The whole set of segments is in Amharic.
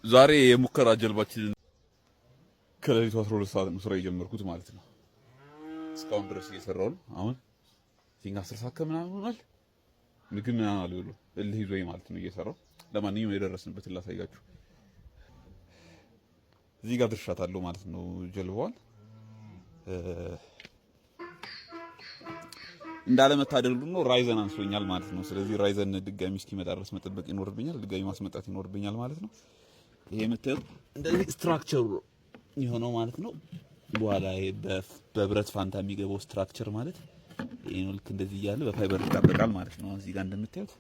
ዛሬ የሙከራ ጀልባችንን ከሌሊቱ 12 ሰዓት ነው ስራ የጀመርኩት ማለት ነው። እስካሁን ድረስ እየሰራሁ ነው። አሁን think 10 ሰዓት ከምናምን ሆኗል። ምግብ ምናምን አልበላሁም፣ እልህ ይዞኝ ማለት ነው እየሰራሁ። ለማንኛውም የደረስንበትን ላሳያችሁ። እዚህ ጋር ድርሻታለሁ ማለት ነው ጀልባዋን። እንዳለመታደሉ ነው ራይዘን አንሶኛል ማለት ነው። ስለዚህ ራይዘን ድጋሚ እስኪመጣ ድረስ መጠበቅ ይኖርብኛል፣ ድጋሚ ማስመጣት ይኖርብኛል ማለት ነው። ይሄ የምታዩት እንደዚህ structure ኡ የሆነው ማለት ነው። በኋላ ይሄ በብረት ፋንታ የሚገባው structure ማለት ይሄ ነው። ልክ እንደዚህ እያለ በፋይበር ይጣበቃል ማለት ነው። እዚህ ጋር እንደምታዩት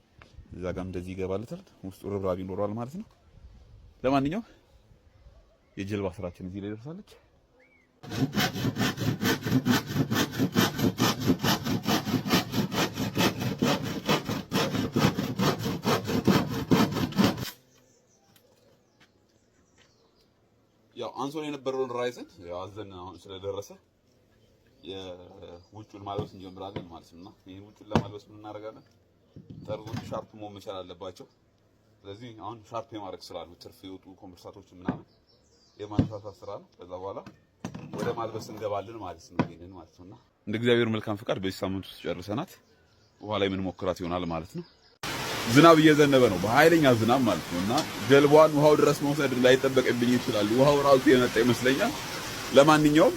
እዛ ጋር እንደዚህ ይገባለታል። ውስጡ ርብራብ ይኖረዋል ማለት ነው። ለማንኛውም የጀልባ ስራችን እዚህ ላይ ደርሳለች። ያው አንሶን የነበረውን ራይዘን ያው አዘን አሁን ስለደረሰ የውጩን ማልበስ እንጀምራለን ማለት ነው። እና ይሄን ውጩን ለማልበስ ምን እናደርጋለን? ጠርዞች sharp መሆን መቻል አለባቸው። ስለዚህ አሁን sharp የማድረግ ስራ ነው። ትርፍ የወጡ ኮምፐርሳቶች ምናምን የማነሳሳት ስራ ነው። ከዛ በኋላ ወደ ማልበስ እንገባለን ማለት ነው። ይሄንን ማለት ነውና እንደ እግዚአብሔር መልካም ፍቃድ በዚህ ሳምንት ውስጥ ጨርሰናት ውሃ ላይ ምን ሞክራት ይሆናል ማለት ነው። ዝናብ እየዘነበ ነው፣ በኃይለኛ ዝናብ ማለት ነው። እና ጀልባዋን ውሃው ድረስ መውሰድ ላይጠበቅብኝ ይችላል። ውሃው ራሱ የመጣ ይመስለኛል። ለማንኛውም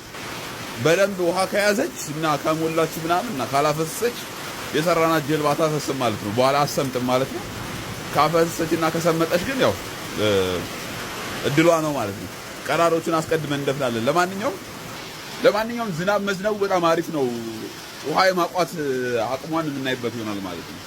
በደንብ ውሃ ከያዘች እና ከሞላች ምናምን እና ካላፈሰሰች የሰራናት ጀልባ አታፈስም ማለት ነው። በኋላ አሰምጥም ማለት ነው። ካፈሰሰች እና ከሰመጠች ግን ያው እድሏ ነው ማለት ነው። ቀራሮቹን አስቀድመን እንደፍናለን። ለማንኛውም ዝናብ መዝነቡ በጣም አሪፍ ነው። ውሃ የማቋት አቅሟን የምናይበት ይሆናል ማለት ነው።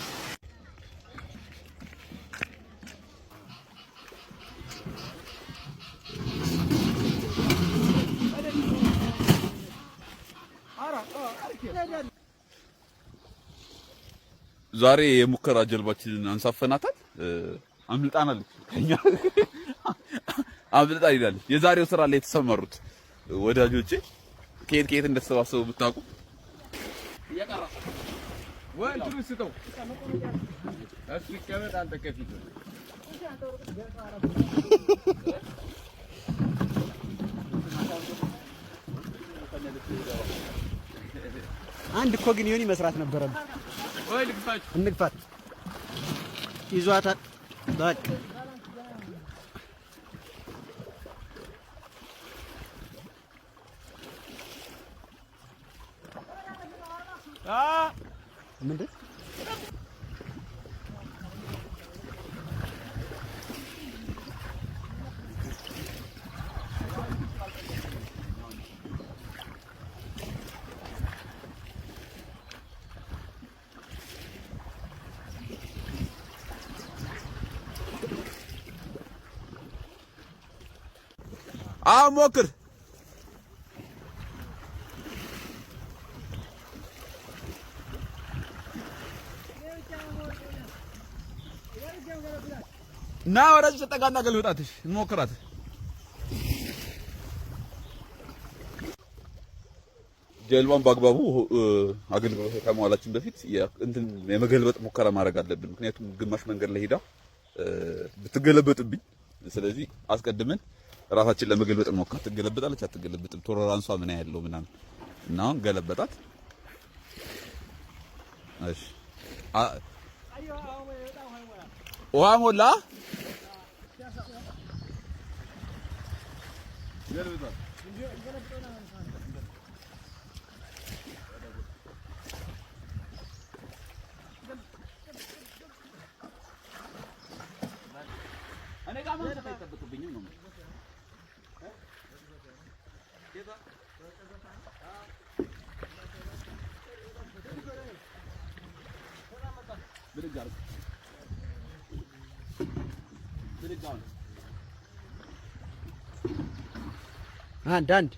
ዛሬ የሙከራ ጀልባችንን አንሳፈናታል። አምልጣናለች፣ ከኛ አምልጣ ይላል። የዛሬው ስራ ላይ የተሰማሩት ወዳጆቼ ከየት ከየት እንደተሰባሰቡ ብታውቁ። አንድ እኮ ግን ዮኒ መስራት ነበረብን። እንግፋት፣ ይዟታል። በቃ ምንድን አዎ ሞክር። ና ወደዚህ ተጠጋና ገልብጣት። እንሞክራት። ጀልባን በአግባቡ አገልግሎት ከመዋላችን በፊት እንትን የመገልበጥ ሙከራ ማድረግ አለብን። ምክንያቱም ግማሽ መንገድ ላይ ሄዳ ብትገለበጥብኝ፣ ስለዚህ አስቀድመን ራሳችን ለመገልበጥ እንሞክር። ትገለበጣለች አትገለበጥም፣ tolerance ዋ ምን ያህል ነው ምናምን እና አሁን ገለበጣት። እሺ ውሃ ሞላ። እኔ ጋር ማንሳት አይጠበቅብኝም ነው። አንድ አንድ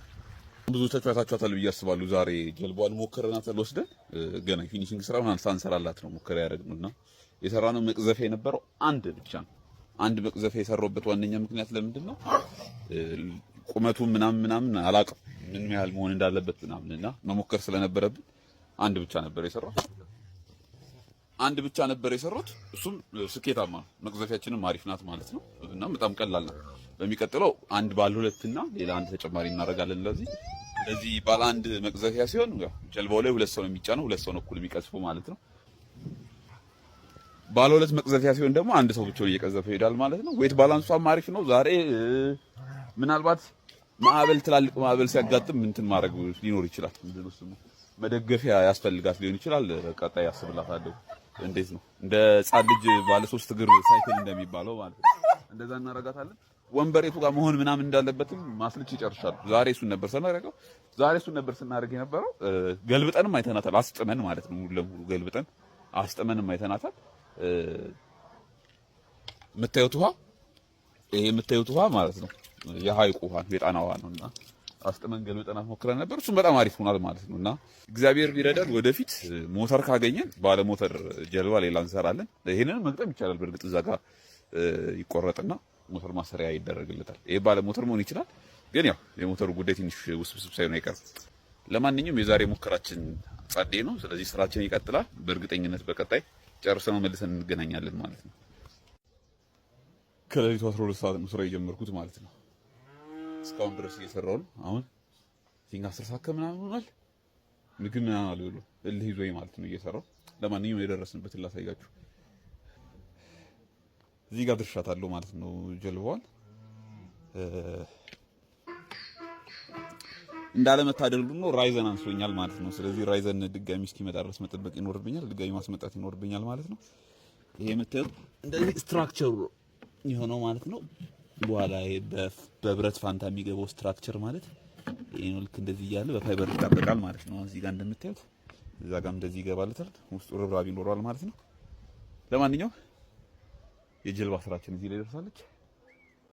ብዙዎቻችሁ አይታችኋታል ብዬ አስባለሁ። ዛሬ ጀልባዋን ሞክረናታል ወስደን ገና finishing ስራ ምናምን ሳንሰራላት ነው ሙከራ ያደረግነው እና የሰራነው መቅዘፊያ የነበረው አንድ ብቻ ነው። አንድ መቅዘፊያ የሰራሁበት ዋነኛ ምክንያት ለምንድን ነው? ቁመቱ ምናምን ምናምን አላውቅም ምን ያህል መሆን እንዳለበት ምናምን እና መሞከር ስለነበረብን አንድ ብቻ ነበር የሰራው። አንድ ብቻ ነበር የሰሩት። እሱም ስኬታማ ነው። መቅዘፊያችንም አሪፍ ናት ማለት ነው እና በጣም ቀላል ናት። በሚቀጥለው አንድ ባለ ሁለት እና ሌላ አንድ ተጨማሪ እናደርጋለን። ለዚህ ባለ አንድ መቅዘፊያ ሲሆን ያው ጀልባው ላይ ሁለት ሰው ነው የሚጫነው፣ ሁለት ሰው ነው እኩል የሚቀዝፈው ማለት ነው። ባለ ሁለት መቅዘፊያ ሲሆን ደግሞ አንድ ሰው ብቻውን እየቀዘፈ ይሄዳል ማለት ነው። Weight balance ሷም አሪፍ ነው። ዛሬ ምናልባት ማዕበል፣ ትላልቅ ማዕበል ሲያጋጥም እንትን ማድረግ ሊኖር ይችላል። ምንድን ነው ስሙ፣ መደገፊያ ያስፈልጋት ሊሆን ይችላል። ቀጣይ ያስብላታለሁ። እንዴት ነው፣ እንደ ሕፃን ልጅ ባለ ሶስት እግር ሳይክል እንደሚባለው ማለት ነው። እንደዛ እናደርጋታለን። ወንበሬቱ ጋር መሆን ምናምን እንዳለበትም ማስልች ይጨርሻል። ዛሬ እሱን ነበር ስናደርግ የነበረው። ገልብጠንም አይተናታል። አስጥመን ማለት ነው። ሙሉ ለሙሉ ገልብጠን አስጥመንም አይተናታል። የምታዩት ውሃ፣ ይሄ የምታዩት ውሃ ማለት ነው የሐይቁ ውሃ ነው፣ የጣና ውሃ ነው እና አስጥመን ገልብጠናት ሞክረን ነበር። እሱም በጣም አሪፍ ሆኗል ማለት ነው እና እግዚአብሔር ቢረዳን ወደፊት ሞተር ካገኘን ባለ ሞተር ጀልባ ሌላ እንሰራለን። ይሄንን መግጠም ይቻላል። በእርግጥ እዛ ጋር ይቆረጥና ሞተር ማሰሪያ ይደረግለታል። ይሄ ባለ ሞተር መሆን ይችላል። ግን ያው የሞተሩ ጉዳይ ትንሽ ውስብስብ ሳይሆን አይቀርም። ለማንኛውም የዛሬ ሙከራችን ጸዴ ነው። ስለዚህ ስራችን ይቀጥላል። በእርግጠኝነት በቀጣይ ጨርሰነው መልሰን እንገናኛለን ማለት ነው። ከሌሊቱ 12 ሰዓት ነው ስራ የጀመርኩት ማለት ነው። እስካሁን ድረስ እየሰራሁ ነው። አሁን think 10 ሰዓት ከምናምን ሆኗል። ምግብ ምናምን አልበላሁም፣ እልህ ይዞኝ ማለት ነው እየሰራሁ። ለማንኛውም የደረስንበትን ላሳያችሁ። እዚህ ጋር ድርሻታለሁ ማለት ነው ጀልባዋን። እንዳለመታደል ነው ራይዘን አንሶኛል ማለት ነው። ስለዚህ ራይዘን ድጋሚ እስኪመጣ ድረስ መጠበቅ ይኖርብኛል፣ ድጋሚ ማስመጣት ይኖርብኛል ማለት ነው። ይሄ የምታዩት እንደዚህ structure ኡ የሆነው ማለት ነው። በኋላ ይሄ በብረት ፋንታ የሚገባው structure ማለት ይሄ ነው። ልክ እንደዚህ እያለ በፋይበር ይጣበቃል ማለት ነው። እዚህ ጋር እንደምታዩት እዛ ጋር እንደዚህ ይገባለታል። ውስጡ ርብራብ ይኖረዋል ማለት ነው። ለማንኛውም የጀልባ ስራችን እዚህ ላይ ደርሳለች።